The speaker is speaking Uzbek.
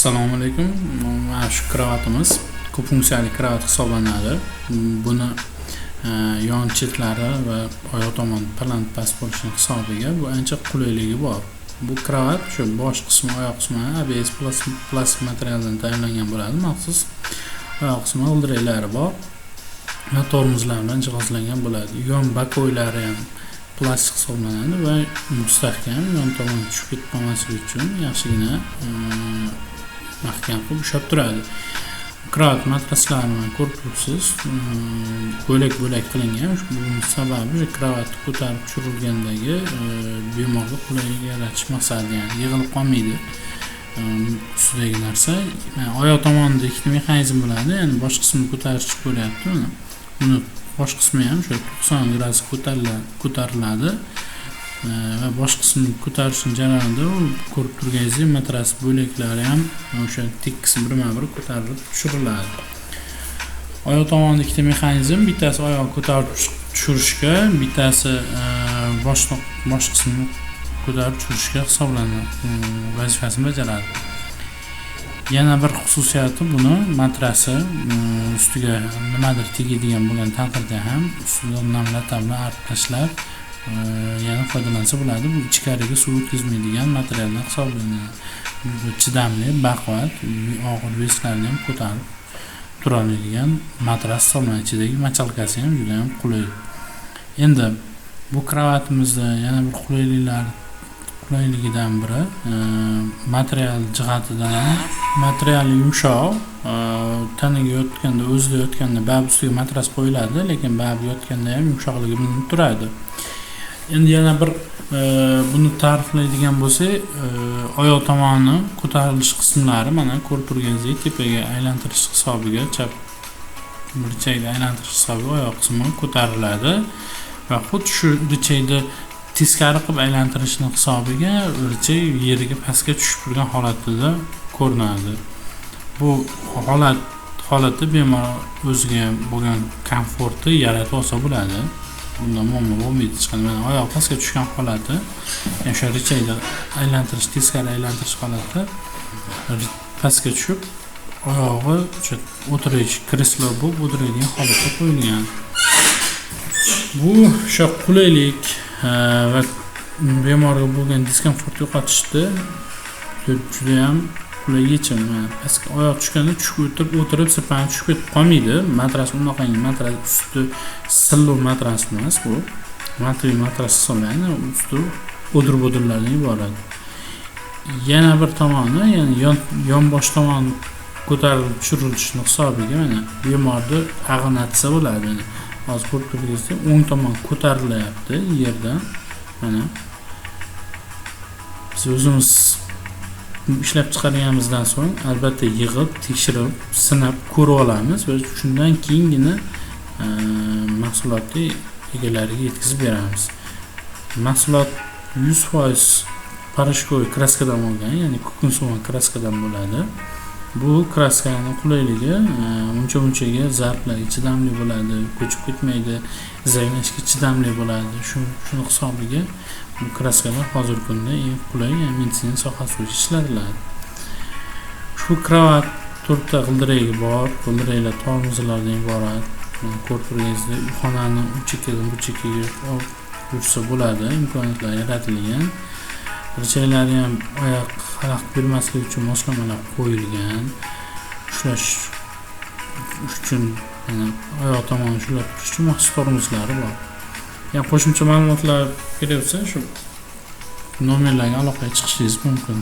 Assalomu alaykum. Mana shu kravatimiz ko'p funksiyali kravat hisoblanadi. Buni yon chetlari va oyoq tomon baland past bo'lishini hisobiga bu ancha qulayligi bor. Bu kravat shu bosh qismi, oyoq qismi ABS plastik materialdan tayyorlangan bo'ladi. Maxsus oyoq qismi g'ildiraklari bor va tormozlar bilan jihozlangan bo'ladi. Yon боковой lari ham plastik hisoblanadi va mustahkam, yon tomon tushib ketib qolmasligi uchun yaxshigina mahkam qilib ushlab turadi. Kravat matraslarini ko'rib turibsiz, bo'lak bo'lak qilingan. Buning sababi o'sha kravatni ko'tarib tushirilgandagi bemorga qulaylik yaratish maqsadida, ya'ni yig'ilib qolmaydi ustidagi narsa. Oyoq tomonida ikkita mexanizm bo'ladi, ya'ni bosh qismini ko'tarish bo'lyapti. Buni bosh qismi ham o'sha 90 gradus ko'tariladi va bosh qismini ko'tarishni jarayonida u ko'rib turganingizdek matras bo'laklari ham o'sha tekis birma bir ko'tarilib tushiriladi. Oyoq tomonida ikkita mexanizm, bittasi oyoq ko'tarib tushirishga, bittasi bosh qismini ko'tarib tushirishga hisoblanadi, vazifasini bajaradi. Yana bir xususiyati, buni matrasi ustiga nimadir tegadigan bo'lgan taqdirda ham ustidan nam lata bilan artib tashlab yana foydalansa bo'ladi. Bu ichkariga suv o'tkazmaydigan materialdan hisoblanadi. Bu chidamli, baquvvat, og'ir вес larni ham ko'tarib tura oladigan matras hisoblanadi. Ichidagi мочалка si ham juda ham qulay. Endi bu kravatimizda yana bir qulayligidan biri material jihatidan ham, materiali yumshoq, tanaga yotganda, o'zida yotganda baribir ustiga matras qo'yiladi, lekin baribir yotganda ham yumshoqligi bilinib turadi. Endi yana bir buni ta'riflaydigan bo'lsak, oyoq tomoni ko'tarilish qismlari, mana ko'rib turganingizdek, tepaga aylantirish hisobiga, chap burchakda aylantirish hisobiga oyoq qismi ko'tariladi va xuddi shu richagni teskari qilib aylantirishni hisobiga richag yerga pastga tushib turgan holatida ko'rinadi. Bu holatda bemor o'ziga bo'lgan komfortni yaratib olsa bo'ladi. Bunda muammo bo'lmaydi hech qanday. Mana oyoq pastga tushgan holati, o'sha richagni aylantirish, teskari aylantirish holati pastga tushib, oyog'i o'sha o'tirish kreslo bo'lib o'tiradigan holatda qo'yilgan. Bu o'sha qulaylik va bemorga bo'lgan diskomfort yo'qotishda judayam qulay yechim. Pastga oyoq tushganda tushib o'tirib, o'tirib sirpanib tushib ketib qolmaydi. Matras unaqangi matras, usti silliq matras emas bu. Матовый matras hisoblanadi, usti o'dir-budirlardan iborat. Yana bir tomoni, ya'ni yonbosh tomon ko'tarilib tushirilishini hisobiga mana bemorni ag'natsa bo'ladi. Mana hozir ko'rib turganingizdek o'ng tomon ko'tarilyapti yerdan. Mana biz o'zimiz ishlab chiqarganimizdan so'ng albatta yig'ib, tekshirib, sinab ko'rib olamiz va shundan keyingina mahsulotni egalariga yetkazib beramiz. Mahsulot 100% порошковый краска dan bo'lgan, ya'ni kukunsimon краска dan bo'ladi. Bu краска ning qulayligi uncha munchaga zarblarga chidamli bo'ladi, ko'chib ketmaydi, zaynashga chidamli bo'ladi. Shuni hisobiga bu краска lar hozirgi kunda eng qulay, ya'ni meditsina sohasi bo'yicha ishlatiladi. Ushbu kravat to'rtta g'ildiragi bor, g'ildiraklar tormozlardan iborat. Ko'rib turganingizdek, xonani u chekkadan bu chekkaga olib yursa bo'ladi, imkoniyatlar yaratilgan. Richaglari ham oyoq xalaqit bermaslik uchun moslamalar qo'yilgan. Ushlash uchun, ya'ni oyoq tomoni ushlab turish uchun maxsus tormozlari bor. Yana qo'shimcha ma'lumotlar kerak bo'lsa, shu nomerlarga aloqaga chiqishingiz mumkin.